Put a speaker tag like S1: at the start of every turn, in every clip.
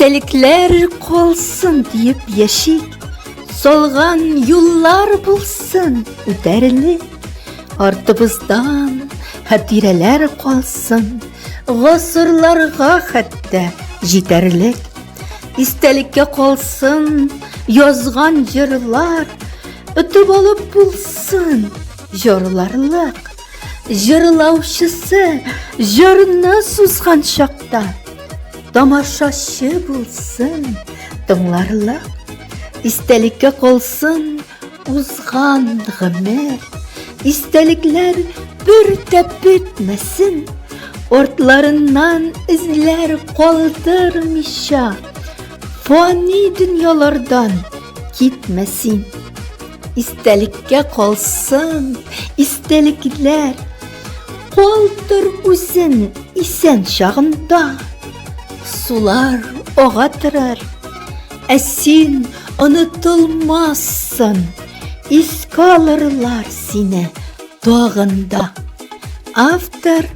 S1: Истәлекләр калсын диеп яшик, Салган юллар булсын үтәрлек. Артыбыздан хатирәләр калсын, Гасырларга хәтта җитәрлек. Истәлеккә калсын язган җырлар, Отып алып булсын җырларлык. Җырлаучысы җырны сузган чакта Тамашачы булсын тыңларлык. Истәлеккә калсын узган гомер. Истәлекләр бер дә бетмәсен. Артларыннан эзләр калдырмыйча, фани дөньялардан китмәсен. Истәлеккә калсын истәлекләр. Калтыр үзен исән чагында. Сулар ага торыр, ә син онытылмассың. Искә алырлар сине тагын да. Автор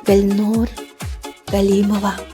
S1: Гөлнур Галимова.